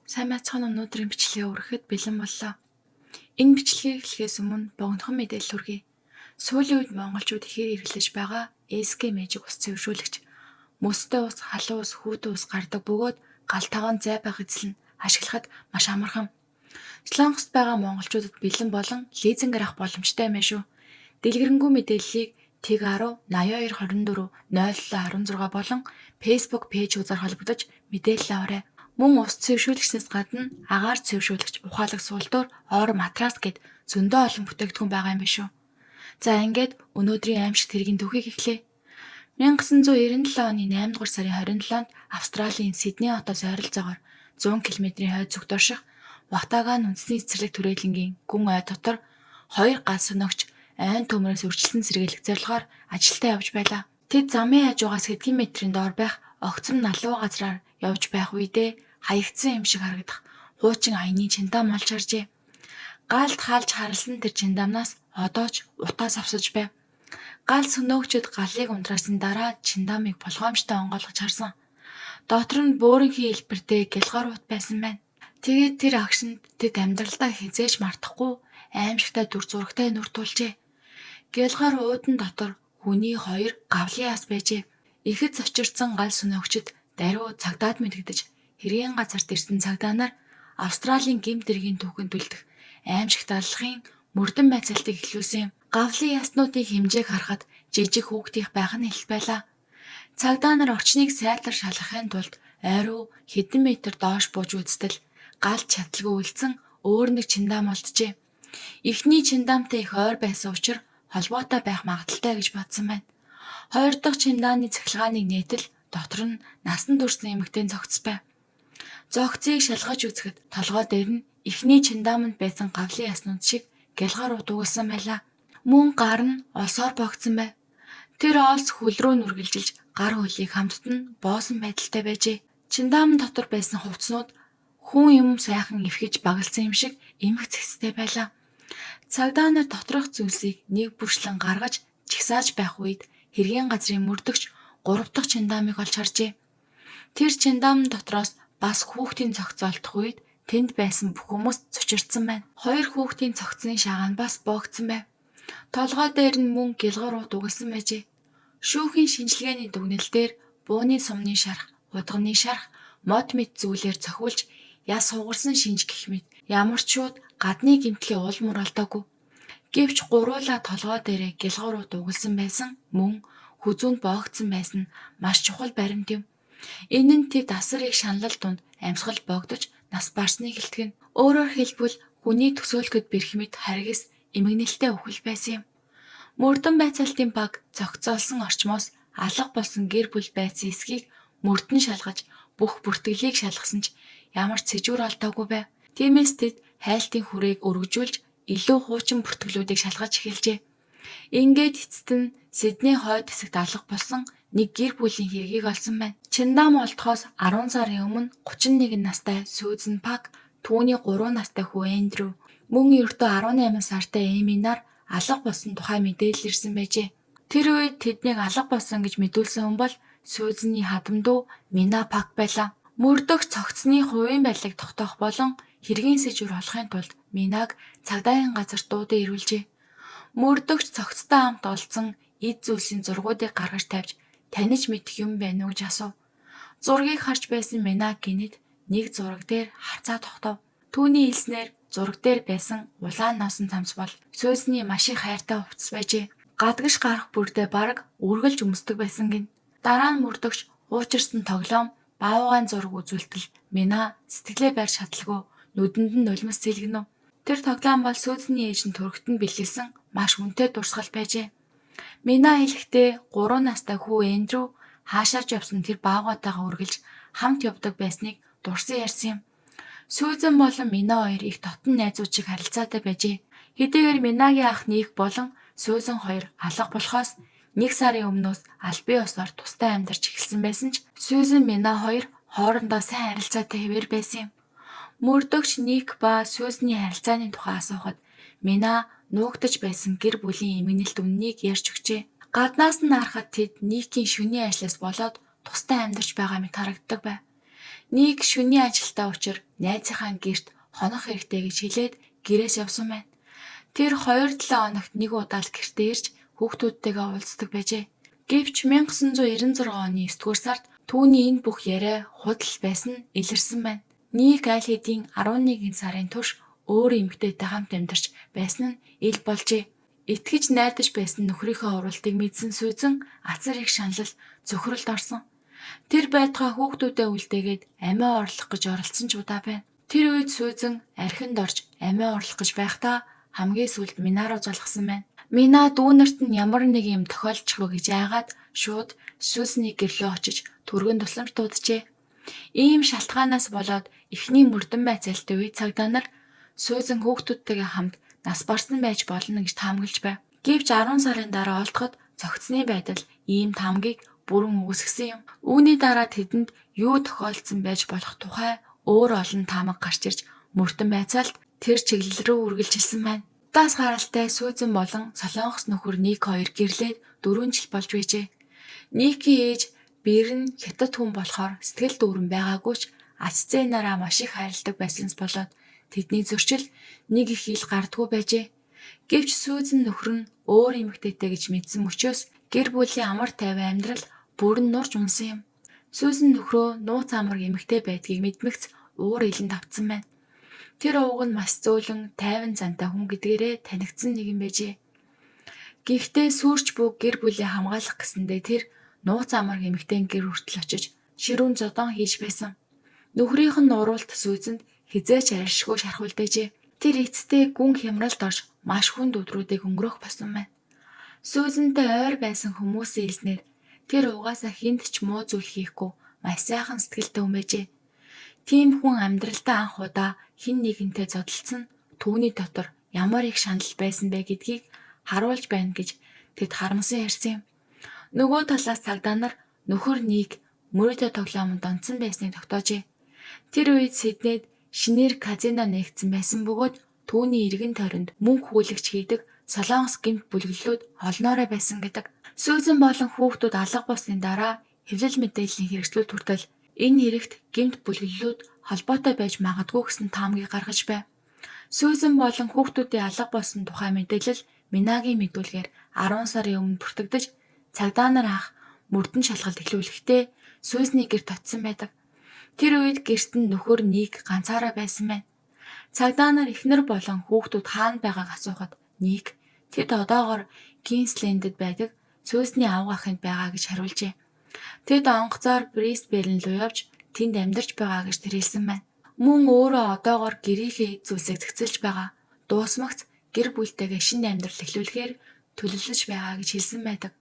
Сайн байцгаана, өнөөдрийн бичлэгээ өргөхөд бэлэн боллоо. Энэ бичлэгийг эхлэхээс өмнө богинохон мэдээлэл хүргэе. Сүүлийн үед монголчууд ихээр хэрэглэж байгаа SK Magic ус цэвэршүүлэгч мөстэй ус, халуун ус, хүйтэн ус гардаг бөгөөд гал тогоон зай байх эзэл нь ашиглахад маш амархан. Солонгост байгаа монголчуудад бэлэн болон лизингээр авах боломжтой юм байна шүү. Дэлгэрэнгүй мэдээллийг Тэг 10 82 24 07 16 болон Facebook page хуудсаар холбогдож мэдээлэл аваарай. Мөн ус цэвэршүүлэгчнээс гадна агаар цэвэршүүлэгч, ухаалаг суултуур, ор матрас гээд зөндөө олон бүтээгдэхүүн байгаа юм биш үү? За, ингээд өнөөдрийн аймшигт хэргийн түүхийг эхлэе. 1997 оны 8 дугаар сарын 27-нд Австралийн Сидней хотоос ойролцоогоор 100 км-ийн хойд зүгт орших Ватаган үндэсний цэцэрлэг түрээлэнгийн гүн ой дотор хоёр гал сөнөөгч ойн төмрөөс үржилсэн сэргийлэх зорилгоор ажилдаа явж байлаа. Тэд замын хажуугаас хэдхэн метрийн доор байх огцом налуу газраар явж байх үедээ хаягдсан юм шиг харагдах хуучин аяны чиндам олж харжээ. Галд хаалж харалсан тэр чиндамнаас одоо ч утаа савсаж байв. Гал сөнөөгчид галыг унтраасны дараа чиндамыг болгоомжтой онгойлгож харсан. Дотор нь бөөрөнхий хэлбэртэй гялгар ут байсан байна. Тэгээд тэр агшинд тэд амьдралдаа хэзээ ч мартахгүй аймшигтай дүр зурагтай нүр тулжээ. Гялгар уудан дотор хүний хоёр гавлын яс байжээ. Ихэд цочирдсан гал сөнөөгчид даруй цагдаад мэдэгдэж, хэргийн газарт ирсэн цагдаа нар Австралийн гэмт хэргийн түүхэнд үлдэх аймшигт аллахын мөрдөн байцаалтыг эхлүүлсэн юм. Гавлын яснуудын хэмжээг харахад жижиг хүүхдийнх байх нь хэлт байлаа. Цагдаа нар орчныг сайтлар шалгахын тулд ой руу хэдэн метр доош бууж үзтэл галд чадалгүй үлдсэн өөр нэг чиндам олджээ. Эхний чиндамтай их ойр байсан учир холбоотой байх магадлалтай гэж бодсон байна. Хоёр дахь чимдааны цахилгааныг нээтэл дотор нь насан туршсан эмэгтэй цогц байв. Зогцыг шалгаж үзэхэд толгой дээр нь эхний чиндамд байсан гавлын яснууд шиг гялгар ут угалсан байлаа. Мөн гар нь олсоор боогдсон байв. Тэр олс хөл рүү нүргэлжилж гар хөлийг хамтд нь боосон байдалтай байжээ. Чиндаам дотор байсан хувцснууд хүн юм сайхан эвхэж багалсан юм шиг эмх цэгцтэй байлаа. Цагдаа нар доторх зүйлсийг нэг бүршлэн гаргаж жагсааж байх үед хэргийн газрын мөрдөгч гурав дахь чиндаамыг олж харжээ. Тэр чиндаам дотроос бас хүүхдийн цогц олдох үед тэнд байсан бүх хүмүүс цочирдсан байна. Хоёр хүүхдийн цогцны шагаа нь бас боогдсон байв. Толгой дээр нь мөн гялгар ут угалсан байжээ. Шүүхийн шинжилгээний дүгнэлт дээр бууны сумны шарх, худганы шарх, мод мэт зүйлээр цохиулж яс хугарсан шинж гэх мэт ямар ч шууд гадны гэмтлийн уул мөр олдоогүй. Гэвч гуруулаа толгой дээрээ гялгар ут угалсан байсан мөн хүзүүнд боогдсон байсан нь маш чухал баримт юм. Энэ нь тэд асар их шаналл дунд амьсгал боогдож нас барсныг хэлтгэнэ. Өөрөөр хэлбэл, хүний төсөөлөхөд бэрх мэт харгас эмгэнэлтэй үхэл байсан юм. Мөрдөн байцаалтын баг зохицоолсон орчмоос алга болсон гэр бүл байцсан эсэхийг мөрдөн шалгаж бүх бүртгэлийг шалгасан ч ямар ч сэжүүр олдоогүй байв. Тиймээс тэд хайлтын хүрээг өргөжүүлж илүү хуучин бүртгэлүүдийг шалгаж эхэлжээ. Ингээд эцэст нь Сидней хойд хэсэгт алга болсон нэг гэр бүлийн хэргийг олсон байна. Чиндам олдохоос 10 сарын өмнө 31 настай Сүүзен Пак, түүний 3 настай хүү Эндрю, мөн ердөө 18 сартай Эми нар алга болсон тухай мэдээлэл ирсэн байжээ. Тэр үед тэднийг алга болсон гэж мэдүүлсэн хүн бол Сүүзэний хадам дүү Мина Пак байлаа. Мөрдөгч цогцны хувийн байдлыг тогтоох болон хэргийн сэжүүр олохын тулд Минаг цагдаагийн газарт дуудан ирүүлжээ. Мөрдөгч цогцтой хамт олдсон эд зүйлсийн зургуудыг гаргаж тавьж таних мэдэх юм байна уу гэж асуув. Зургийг харж байсан Мина гэнэт нэг зураг дээр харцаа тогтов. Түүний хэлснээр зураг дээр байсан улаан ноосон цамц бол Сүүзэний маш их хайртай хувцас байжээ. Гадагш гарах бүрдээ бараг үргэлж өмсдөг байсан гэнэ. Дараа нь мөрдөгч хуучирсан тоглоом баавгайн зураг үзүүлтэл Мина сэтгэлээ барьж чадалгүй нүдэнд нь нулимс сэлгэнэв. Тэр тоглоом бол Сүүзэний ээж нь төрөхөд нь бэлэглэсэн маш үнэтэй дурсгал байжээ. Мина хэлэхдээ 3 настай хүү Эндрю хаашаач явсан тэр баавгайтайгаа үргэлж хамт явдаг байсныг дурсан ярьсан юм. Сүүзэн болон Мина хоёр их дотно найзууд шиг харилцаатай байжээ. Хэдийгээр Минагийн ах Ник болон Сүүзэн хоёр алга болохоос нэг сарын өмнөөс албан ёсоор тусдаа амьдарч эхэлсэн байсан ч Сүүзэн, Мина хоёр хоорондоо сайн харилцаатай хэвээр байсан юм. Мөрдөгч Ник ба Сүүзэний харилцааны тухай асуухад Мина нуугдаж байсан гэр бүлийн эмгэнэлт үнэнийг ярьж өгчээ. Гаднаас нь харахад тэд Никийн шөнийн ажлаас болоод тусдаа амьдарч байгаа мэт харагддаг байв. Ник шөнийн ажилдаа учир найзынхаа гэрт хонох хэрэгтэй гэж хэлээд гэрээс явсан байна. Тэр 2-7 хоногт нэг удаа л гэртээ ирж хүүхдүүдтэйгээ уулздаг байжээ. Гэвч 1996 оны 9-р сард түүний энэ бүх яриа худал байсан нь илэрсэн байна. Ник аль хэдийн 11 сарын турш өөр эмэгтэйтэй хамт амьдарч байсан нь ил болжээ. Итгэж найдаж байсан нөхрийнхөө уралтыг мэдсэн Сүйзэн асар их шаналл цөхрөлд орсон. Тэр байтугай хүүхдүүдээ үлдээгээд амиа орлох гэж оролдсон ч удаа байна. Тэр үед Сүйзэн архинд орж амиа орлох гэж байхдаа хамгийн сүүлд Мина руу залгасан байна. Мина дүү нарт нь ямар нэг юм тохиолдчихгүй гэж айгаад шууд Сүйзний гэр лүү очиж түргэн тусламж дууджээ. Ийм шалтгаанаас болоод эхний мөрдөн байцаалтын үед цагдаа нар Сүйзэн хүүхдүүдтэйгээ хамт нас барсан байж болно гэж таамаглаж байв. Гэвч 10 сарын дараа олдоход цогцсны байдал ийм таамагийг бүрэн үгүйсгэсэн юм. Үүний дараа тэдэнд юу тохиолдсон байж болох тухай өөр олон таамаг гарч ирж мөрдөн байцаалт тэр чиглэл рүү үргэлжилсэн байна. Удаас гаралтай Сүйзэн болон Солонгос нөхөр Ник хоёр гэрлээд 4 жил болж байжээ. Никийн ээж Бэр нь хятад хүн болохоор сэтгэл дүүрэн байгаагүй ч ач зээ нараа маш их хайрладаг байснаас болоод тэдний зөрчил нэг их ил гардаггүй байжээ. Гэвч Сүйзэн нөхөр нь өөр эмэгтэйтэй гэж мэдсэн мөчөөс гэр бүлийн амар тайван амьдрал бүрэн нурж унсан юм. Сүйзэн нөхрөө нууц амраг эмэгтэй байдгийг мэдмэгц уур илэн тавцсан байна. Тэр ууг нь маш зөөлөн тайван зантай хүн гэдгээрээ танигдсан нэгэн байжээ. Гэхдээ сүрч бүх гэр бүлээ хамгаалах гэсэндээ тэр нууц амраг эмэгтэйн гэр хүртэл очиж ширүүн зодон хийж байсан. Нөхрийнх нь нуруулт Сүйзэнд хэзээ ч аршгүй шархуулдажээ. Тэр эцэстээ гүн хямралд орж маш хүнд өдрүүдийг өнгөрөөх болсон байна. Сүйзэнтэй ойр байсан хүмүүсийн хэлснээр тэр угаасаа хүнд ч муу зүйл хийхгүй маш сайхан сэтгэлтэй хүн байжээ. Тийм хүн амьдралдаа анх удаа хэн нэгэнтэй зодолдсон нь түүний дотор ямар их шанал байсан бэ гэдгийг харуулж байна гэж тэд харамсан ярьсан юм. Нөгөө талаас цагдаа нар нөхөр Ник мөрөөдө тоглоомонд донтсон байсныг тогтоожээ. Тэр үед Сиднейд шинээр казино нээгдсэн байсан бөгөөд түүний эргэн тойронд мөнгө хүлэгч хийдэг Солонгос гэмт бүлэглэлүүд олноорой байсан гэдэг. Сүйзэн болон хүүхдүүд алга болсны дараа хэвлэл мэдээллийн хэрэгслүүд хүртэл энэ хэрэгт гэмт бүлэглэлүүд холбоотой байж магадгүй гэсэн таамагийг гаргаж байв. Сүйзэн болон хүүхдүүдийн алга болсон тухай мэдээлэл Минагийн мэдүүлгээр 10 сарын өмнө бүртгэгдэж цагдаа нар анх мөрдөн шалгалт эхлүүлэхдээ Сүйзний гэрт очсон байдаг. Тэр үед гэрт нь нөхөр Ник ганцаараа байсан байна. Цагдаа нар эхнэр болон хүүхдүүд хаана байгааг асуухад Ник тэд одоогоор Квинслэндэд байдаг Сүйзний авга ахынд байгаа гэж хариулжээ. Тэд онгоцоор Брисбен руу явж тэнд амьдарч байгаа гэж тэр хэлсэн байна. Мөн өөрөө одоогоор гэрийнхээ эд зүйлсийг зохицуулж байгаа. Дуусмагц гэр бүлтэйгээ шинэ амьдрал эхлүүлэхээр төлөвлөж байгаа гэж хэлсэн байдаг.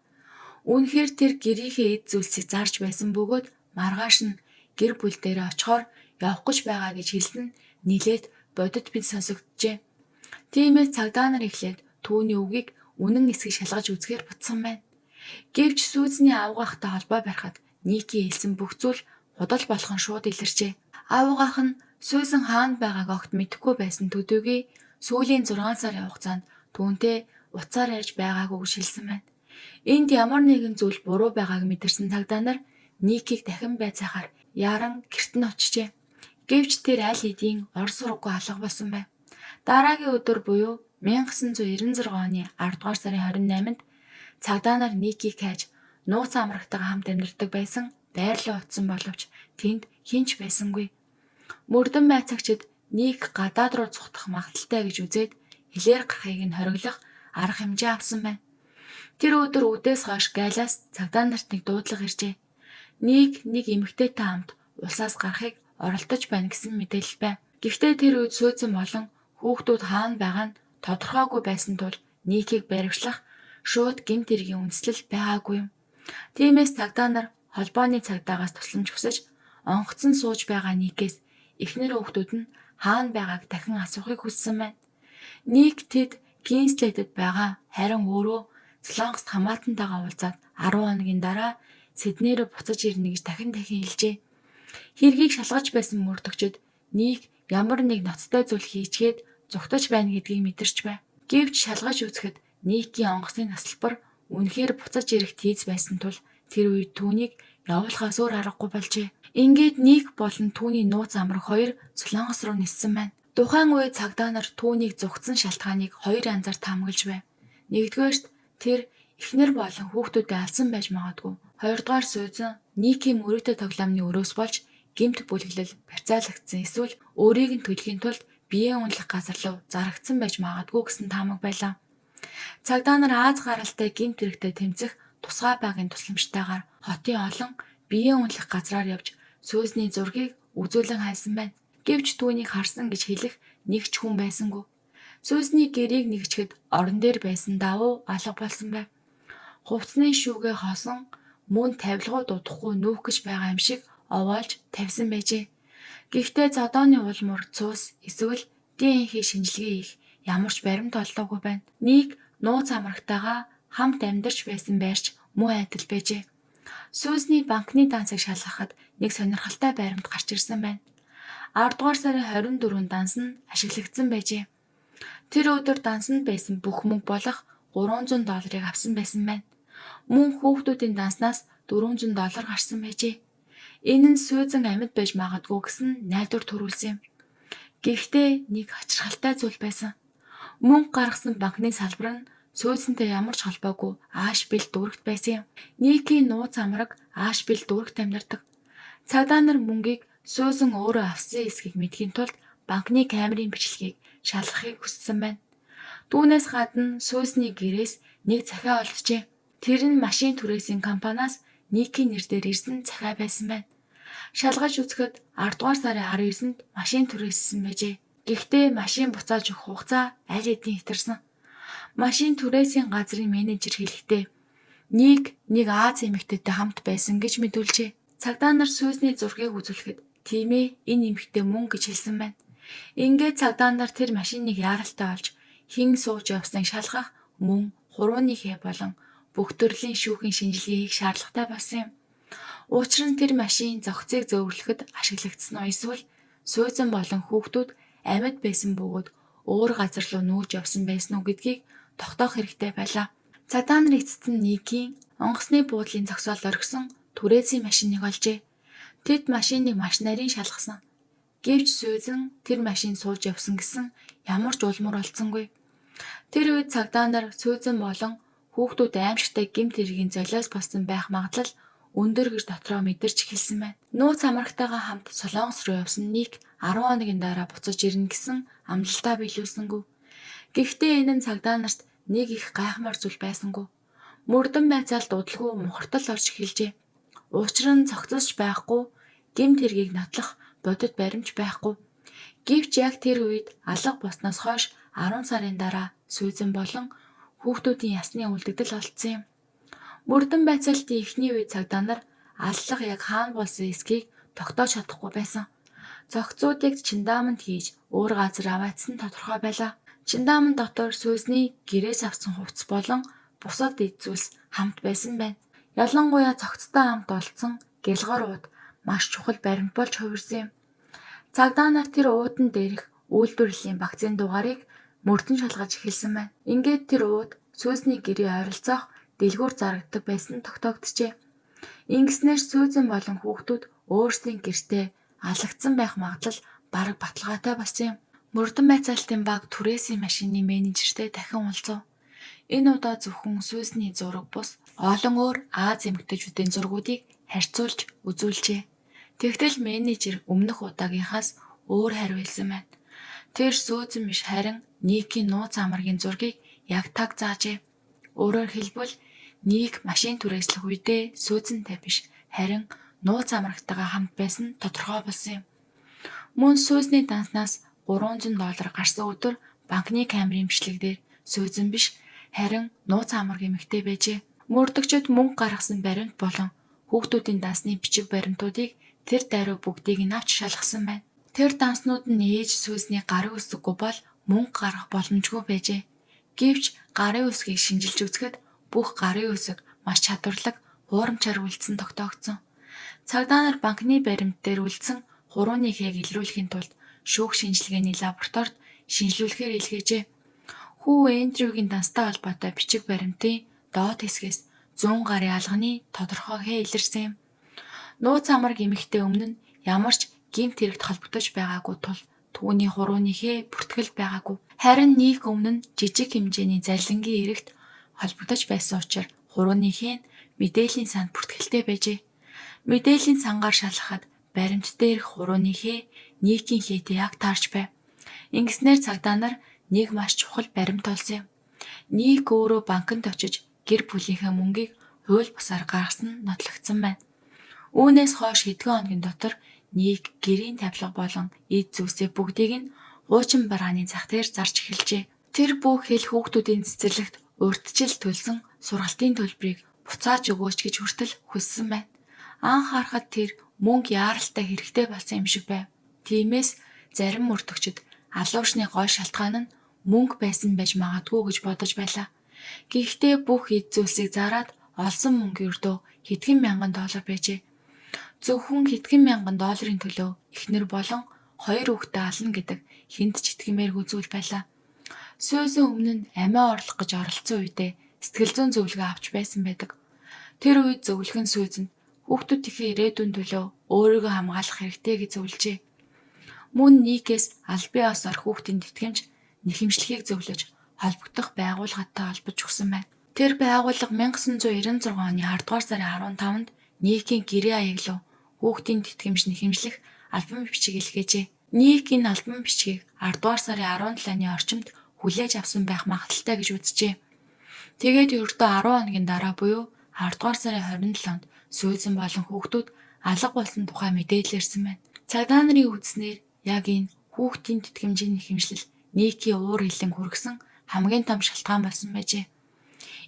Үнэхээр тэр гэрийнхээ эд зүйлсийг зарж байсан бөгөөд маргааш нь гэр бүл дээрээ очихоор явах гэж байгаа гэж хэлсэн нь нилээд бодит бид сонсогджээ. Тиймээс цагдаа нар эхлээд түүний үгийг үнэн эсхийг шалгаж үзэхээр бутсан байна. Гэвч Сүйзний авга ахтай холбоо барихад Никийн хэлсэн бүх зүйл худал болох нь шууд илэрчээ. Авга ах нь Сүйзэн хаана байгааг огт мэдэхгүй байсан төдийгүй сүүлийн 6 сарын хугацаанд түүнтэй утсаар ярьж байгаагүй гэж хэлсэн байна. Энд ямар нэгэн зүйл буруу байгааг мэдэрсэн цагдаа нар Никийг дахин байцаахаар яаран гэрт нь очжээ. Гэвч тэр аль хэдийн ор сураггүй алга болсон байв. Дараагийн өдөр буюу 1996 оны 10 дугаар сарын 28-нд цагдаа нар Никийг хайж нууц амрагтайгаа хамт амьдардаг байсан байр руу очсон боловч тэнд хэн ч байсангүй. Мөрдөн байцаагчид Ник гадаад руу зугтах магадлалтай гэж үзээд хилээр гарахыг нь хориглох арга хэмжээ авсан байна. Тэр өдөр үдээс хойш гайлаас цагдаа нарт нэг дуудлага иржээ. Ник нэг эмэгтэйтэй хамт улсаас гарахыг оролдож байна гэсэн мэдээлэл байв. Гэхдээ тэр үед Сүйзэн болон хүүхдүүд хаана байгаа нь тодорхойгүй байсан тул Никийг баривчлах шууд гэмт хэргийн үндслэл байгаагүй юм. Тиймээс цагдаа нар холбооны цагдаагаас тусламж хүсэж онгоцонд сууж байгаа Никээс эхнэр хүүхдүүд нь хаана байгааг дахин асуухыг хүссэн байна. Ник тэд Квинслэндэд байгаа, харин өөрөө Солонгост хамаатантайгаа уулзаад 10 хоногийн дараа Сидней рүү буцаж ирнэ гэж дахин дахин хэлжээ. Хэргийг шалгаж байсан мөрдөгчид Ник ямар нэг ноцтой зүйл хийчихэд зугтаж байна гэдгийг мэдэрч байв. Гэвч шалгаж үзэхэд Никийн онгоцны тасалбар Үнэхээр буцаж ирэх тийз байсан тул тэр үед түүнийг явуулахаас өөр аргагүй болжээ. Ингээд Ник болон түүний нууц амраг хоёр Солонгос руу ниссэн байна. Тухайн үед цагдаа нар түүнийг зугтсан шалтгааныг хоёр янзаар таамаглаж байв. Нэгдүгээрт тэр эхнэр болон хүүхдүүдэд алсан байж магадгүй. Хоёрдугаар Сүйзэн Никийн мөрөөдөө тоглоомны өрөөс болж гэмт бүлэглэл барьцаалагдсан эсвэл өөрийг нь төлөхийн тулд биеэ үнэлэх газар руу зарагдсан байж магадгүй гэсэн таамаг байлаа. Цагдаа нар Аз гаралтай гэмт хэрэгтэй тэмцэх тусгай багийн тусламжтайгаар хотын олон биеэ үнэлэх газраар явж Сүйзний зургийг үзүүлэн хайсан байна. Гэвч түүнийг харсан гэж хэлэх нэг ч хүн байсангүй. Сүйзний гэрийг нэгчгэд орон дээр байсан давуу алга болсон байв. Хувцсны шүүгээ хосон мөн тавилгуу дудахгүй нүүх гэж байгаа юм шиг овоолж тавьсан байжээ. Гэхдээ зодооны улмөр цус эсвэл ДНХ шинжилгээ хийх ямар ч баримт олдоогүй байна. Ник нууц амрагтайгаа хамт амьдарч байсан байрч муу адил байжээ. Сүүсний банкны дансыг шалгахад нэг сонирхолтой баримт гарч ирсэн байна. 10 дугаар сарын 24-нд данс нь ашиглагдсан байжээ. Тэр өдөр дансанд байсан бүх мөнгө болох 300 долларыг авсан байсан байна. Мөн хүүхдүүдийн данснаас 400 доллар гарсан байжээ. Энэ нь Сүйзэн амьд байж магадгүй гэсэн найдвар төрүүлсэн юм. Гэхдээ нэг хачирхалтай зүйл байсан. Мөнгө гаргасан банкны салбар нь Сүйзэнтэй ямар ч холбоогүй Аашбил дүүрэгт байсан юм. Никийн нууц амраг Аашбил дүүрэгт амьдардаг. Цагдаа нар мөнгийг Сүйзэн өөрөө авсан эсхийг мэдэхийн тулд банкны камерын бичлэгийг шалгахыг хүссэн байна. Түүнээс гадна Сүйзний гэрээс нэг захиа олджээ. Тэр нь машин түрээсийн компаниас Никийн нэр дээр ирсэн захиа байсан байна. Шалгаж үзэхэд 10 дугаар сарын 19-нд машин түрээссэн байжээ. Гэхдээ машин буцааж өгөх хугацаа аль хэдийн хэтэрсэн. Машин түрээсийн газрын менежер хэлэхдээ Ник нэг Аз эмэгтэйтэй хамт байсан гэж мэдүүлжээ. Цагдаа нар Сүйзний зургийг үзүүлэхэд тийм ээ, энэ эмэгтэй мөн гэж хэлсэн байна. Ингээд цагдаа нар тэр машиныг яаралтай олж хэн сууж явсныг шалгах мөн хурууны хээ болон бүх төрлийн шүүхийн шинжилгээ хийх шаардлагатай болсон юм. Учир нь тэр машин зохицыг зөөвөрлөхөд ашиглагдсан уу эсвэл Сүйзэн болон хүүхдүүд амьд байсан бөгөөд өөр газар руу нүүж явсан байсан уу гэдгийг тогтоох хэрэгтэй байлаа. Цагдаа нар эцэст нь Никийн онгоцны буудлын зогсоолд орхисон түрээсийн машиныг олжээ. Тэд машиныг маш нарийн шалгасан. Гэвч Сүйзэн тэр машин сууж явсан гэсэн ямар ч улмөр олдсонгүй. Тэр үед цагдаа нар Сүйзэн болон хүүхдүүд аймшигтай гэмт хэргийн золиос болсон байх магадлал өндөр гэж дотроо мэдэрч эхэлсэн байна. Нууц амрагтайгаа хамт Солонгос руу явсан Ник 10 хоногийн дараа буцаж ирнэ гэсэн амлалтаа биелүүлсэнгүй. Гэхдээ энэ нь цагдаа нарт нэг их гайхмаар зүйл байсангүй. Мөрдөн байцаалд удалгүй мухартал орж эхэлжээ. Учир нь цогцолж байхгүй, гэмт хэргийг нотлох бодит баримт байхгүй. Гэвч яг тэр үед алга болсноос хойш 10 сарын дараа Сүйзэн болон хүүхдүүдийн ясны үлдэгдэл олдсон юм. Мөрдөн байцаалтын эхний үе цагдаа нар аллага яг хаана болсон эсхийг тогтоож чадахгүй байсан. Зохицуудыг Чиндааманд хийж өөр газар аваадсан тодорхой байлаа. Чиндааман дотор Сүйзний гэрээс авсан хувцас болон бусад эд зүйлс хамт байсан байна. Ялангуяа цогцтой хамт олдсон гялгар ууд маш чухал баримт болж хувирсан юм. Цагдаа нар тэр уудан дээрх үйлдвэрлэлийн вакцины дугаарыг мөрдөн шалгаж эхэлсэн байна. Ингээд тэр ууд Сүйзний гэрээ ойролцоох дэлгүүр зарагддаг байсан тогтоогджээ. Ингэснээр Сүйзэн болон хүүхдүүд өөрсдийн гэртээ алагдсан байх магадлал бараг баталгаатай болсон юм. Мөрдөн байцаалтын баг түрээсийн машины менежертэй дахин уулзав. Энэ удаа зөвхөн Сүйзний зураг бус олон өөр Аз эмэгтэйчүүдийн зургуудыг харьцуулж үзүүлжээ. Тэгтэл менежер өмнөх удаагийнхаас өөр хариу хэлсэн байна. Тэр Сүйзэн биш харин Никийн нууц амаргийн зургийг яг таг заажээ. Өөрөөр хэлбэл Ник машин түрээслэх үедээ Сүйзэнтэй биш харин нууц амрагтайгаа хамт байсан тодорхой болсон юм. Мөн Сүйзний данснаас 300 доллар гарсан өдөр банкны камерын бичлэг дээр Сүйзэн биш харин нууц амарг эмэгтэй байжээ. Мөрдөгчид мөнгө гаргасан баримт болон хүүхдүүдийн дансны бичиг баримтуудыг тэр даруй бүгдийг нь авч шалгасан байна. Тэр данснууд нь ээж Сүйзний гарын үсэггүй бол мөнгө гаргах боломжгүй байжээ. Гэвч гарын үсгийг шинжилж үзэхэд бүх гарын үсэг маш чадварлаг хуурамчаар үлдсэн тогтоогдсон. Цагдаа нар банкны баримт дээр үлдсэн хурууны хээг илрүүлэхийн тулд шүүх шинжилгээний лабораторид шинжилүүлэхээр илгээжээ. Хүү Эндрюгийн данстай холбоотой бичиг баримтын доод хэсгээс зүүн гарын алганы тодорхой хээ илэрсэн юм. Нууц амраг эмэгтэй өмнө нь ямар ч гэмт хэрэгт холбогдож байгаагүй тул түүний хурууны хээ бүртгэл байгаагүй. Харин Ник өмнө нь жижиг хэмжээний залингийн эрэгт холбогдож байсан учраас хурууны хээ нь мэдээллийн санд бүртгэлтэй байжээ. Мэдээллийн сангаар шалгахад баримт дээрх хурууны хээ Никийн хээтэй яг таарч байв. Ингэснээр цагдаа нар нэг маш чухал баримт олсон юм. Ник өөрөө банкнд очиж гэр бүлийнхээ мөнгийг хууль бусаар гаргасан нь нотлогдсон байна. Үүнээс хойш хэдхэн хоногийн дотор Ник гэрийн тавилга болон эд зүйлсээ бүгдийг нь хуучин барааны зах дээр зарж эхэлжээ. Тэр бүх хэл хүүхдүүдийн цэцэрлэгт урьдчил төлсөн сургалтын төлбөрийг буцааж өгөөч гэж хүртэл хүссэн байна. Анх харахад тэр мөнгө яаралтай хэрэгтэй болсон юм шиг байв. Тиймээс зарим мөрдөгчид алуурчны гол шалтгаан нь мөнгө байсан байж магадгүй гэж бодож байлаа. Гэхдээ бүх эд зүйлсийг зараад олсон мөнгө ердөө хэдхэн мянган доллар байжээ. Зөвхөн хэдхэн мянган долларын төлөө эхнэр болон хоёр хүүхдээ ална гэдэг хэнд ч итгэмээргүй зүйл байлаа. Сүүсэн өмнө нь амиа орлох гэж оролцсон үедээ сэтгэл зүйн зөвлөгөө авч байсан байдаг. Тэр үед зөвлөх нь Сүүзэнд хүүхдүүдийнхээ ирээдүйн төлөө өөрийгөө хамгаалах хэрэгтэй гэж зөвлөжээ. Мөн Никээс албан ёсоор хүүхдийн тэтгэмж нэхэмжлэхийг зөвлөж холбогдох байгууллагатай холбож өгсөн байна. Тэр байгууллага 1996 оны 10 дугаар сарын 15-нд Никийн гэрээ аяг руу хүүхдийн тэтгэмж нэхэмжлэх албан бичиг илгээжээ. Ник энэ албан бичгийг 10 дугаар сарын 17-ны орчимд хүлээж авсан байх магадлалтай гэж үзжээ. Тэгээд ердөө 10 хоногийн дараа буюу 10 дугаар сарын 27-нд Сүүзэн болон хүүхдүүд алга болсон тухай мэдээлэл ирсэн байна. Цагдаа нарын үзснээр яг энэ хүүхдийн тэтгэмжийн нэхэмжлэл Никийн уур хилэн хүргэсэн хамгийн том шалтгаан болсон байжээ.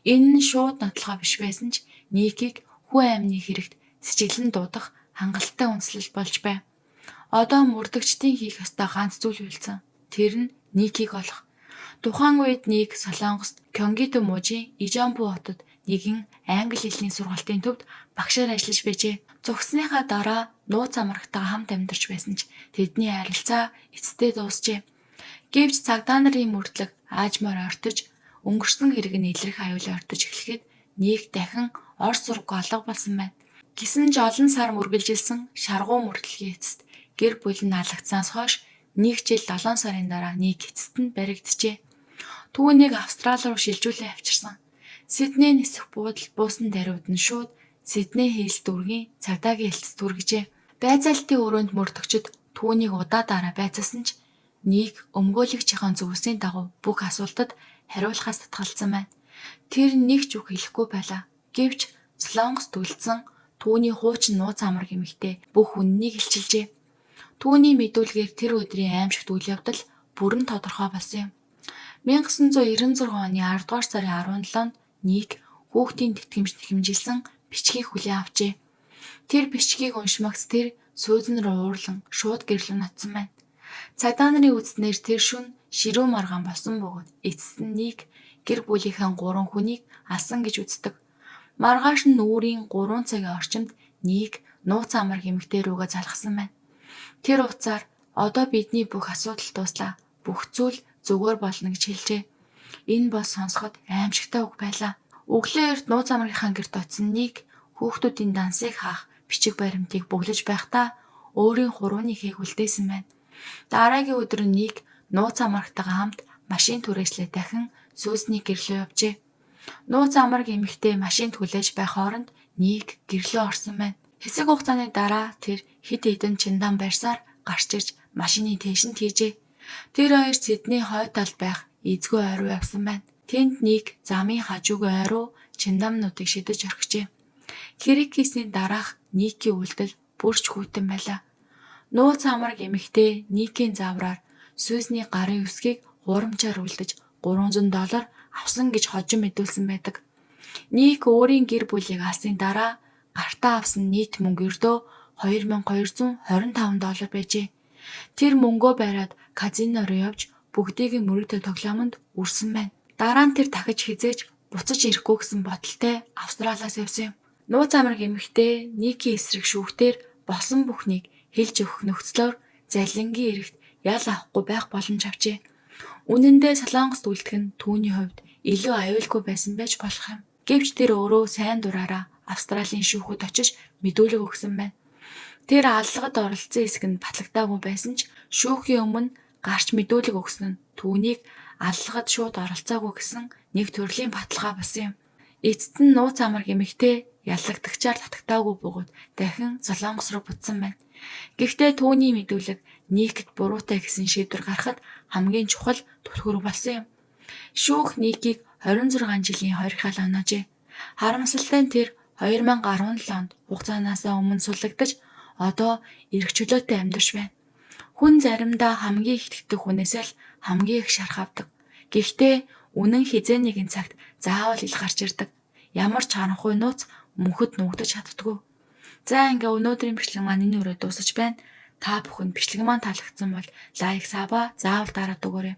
Энэ нь шууд нотлохоо биш байсан ч Никийг хүн амины хэрэгт сэжиглэн дуудах хангалттай үндэслэл болж байв. Одоо мөрдөгчдийн хийх ёстой ганц зүйл үлдсэн. Тэр нь Никийг олох. Тухайн үед Ник Солонгост Кёнгидо мужийн Ижонбу хотод нэгэн англи хэлний сургалтын төвд багшаар ажиллаж байжээ. Зугтсаныхаа дараа нууц амрагтайгаа хамт амьдарч байсан ч тэдний харилцаа эцэстээ дуусжээ. Гэвч цагдаа нарын мөрдлөг аажмаар ортож өнгөрсөн хэрэг нь илрэх аюул ортож эхлэхэд Ник дахин Орос сургуу алга болсон байна. Гэсэн ч олон сар үргэлжилсэн шаргуу мөрдлөгийн эцэст гэр бүл нь алагдсанаас хойш 1 жил 7 сарын дараа Ник эцэст нь баригджээ. Түүнийг Австрали руу шилжүүлэн авчирсан. Сидней нисэх буудал буусан даруйд нь шууд Сидней Хиллс дүүргийн цагдаагийн хэлтэст хүргэжээ. Байцаалтын өрөөнд мөрдөгчид түүнийг удаа дараа байцаасан ч Ник өмгөөлөгчийнхөө зөвлөсний дагуу бүх асуултад хариулахаас татгалзсан байна. Тэр нэг ч үг хэлэхгүй байлаа. Гэвч Солонгост үлдсэн түүний хуучин нууц амраг эмэгтэй бүх үнэнийг илчилжээ. Түүний мэдүүлгээр тэр өдрийн аймшигт үйл явдал бүрэн тодорхой болсон юм. 1996 оны 10 дугаар сарын 17-нд Ник хүүхдийн тэтгэмж нэхэмжилсэн бичгийг хүлээн авчээ. Тэр бичгийг уншмагц тэр Сүүзэн рүү уурлан шууд гэрлүү ноцсон байна. Цагдаа нарын үзснээр тэр шөнө ширүүн маргаан болсон бөгөөд эцэст нь Ник гэр бүлийнхээ 3 хүнийг алсан гэж үздэг. Маргааш нь нүүрийн 3 цагийн орчимд Ник нууц амраг эмэгтэй рүүгээ залгасан байна. Тэр утсаар одоо бидний бүх асуудал дууслаа. Бүх зүйл зүгээр болно гэж хэлжээ. Энэ бол сонсоход аимшигтай үг байлаа. Өглөө эрт нууц амрагийнхаа гэрт очсон Ник хүүхдүүдийн дансыг хаах бичиг баримтыг бөглөж байхдаа өөрийн хурууны хээг үлдээсэн байна. Дараагийн өдөр Ник нууц амрагтайгаа хамт машин түрээслээ дахин Сүүзний гэрлөө явжээ. Нууц амраг эмэгтэй машинд хүлээж байх хооронд Ник гэрлөө орсон байна. Хэсэг хугацааны дараа тэр хэд хэдэн чемодан барьсаар гарч ирж машины тээшинд хийжээ. Тэр хоёр Сидней хойд талд байх эзгүй ой руу явсан байна. Тэнд Ник замын хажуугийн ой руу чемоданнуудыг шидэж орхижээ. Хэрэг хийсний дараах Никийн үйлдэл бүр ч хүйтэн байлаа. Нууц амраг эмэгтэй Никийн заавраар Сүүзний гарын үсгийг хуурамчаар үлдэж $300 авсан гэж хожим мэдүүлсэн байдаг. Ник өөрийн гэр бүлийг алсны дараа гартаа авсан нийт мөнгө ердөө $2225 байжээ. Тэр мөнгөө бариад казино руу явж бүгдийг нь мөрөөдөл тоглоомонд үрсэн байна. Дараа нь тэр дахиж хэзээ ч буцаж ирэхгүй гэсэн бодолтой Австралиас явсан юм. Нууц амраг эмэгтэй Никийн эсрэг шүүхтэр болсон бүхнийг хэлж өгөх нөхцлөөр залингийн эрэгт ял авахгүй байх боломж авчээ. Үнэн дээр Солонгост үлдэх нь түүний хувьд илүү аюулгүй байсан байж болох юм. Гэвч тэр өөрөө сайн дураараа Австралийн шүүхэд очиж мэдүүлэг өгсөн байна. Тэр аллагад оролцсон хэсэг нь батлагдаагүй байсан ч шүүхийн өмнө гарч мэдүүлэг өгсөн нь түүнийг аллагад шууд оролцоогүй гэсэн нэг төрлийн баталгаа болсон юм. Эцэст нь нууц амар эмэгтэй яллагдагчаар татагтаагүй бөгөөд дахин Солонгос руу буцсан байна. Гэхдээ түүний мэдүүлэг Никэд буруутай гэсэн шийдвэр гаргахад хамгийн чухал түлхүүр болсон юм. Шүүх Никийг 26 жилийн хориг хал оноожээ. Харамсалтай нь тэр 2017 онд хугацаанаасаа өмнө суллагдаж одоо эрх чөлөөтэй амьдарч байна. Хүн заримдаа хамгийн их итгэдэг хүнээсээ л хамгийн их шарх авдаг. Гэхдээ үнэн хэзээ нэгэн цагт заавал ил гарч ирдэг. Ямар ч харанхуй нууц мөнхөд нуугдаж чаддаггүй. За ингээ өнөөдрийн бичлэг маань энэ хүрээд дуусаж байна. Та бүхэнд бичлэг маань таалагдсан бол like, sub аа заавал дараад өгөөрэй.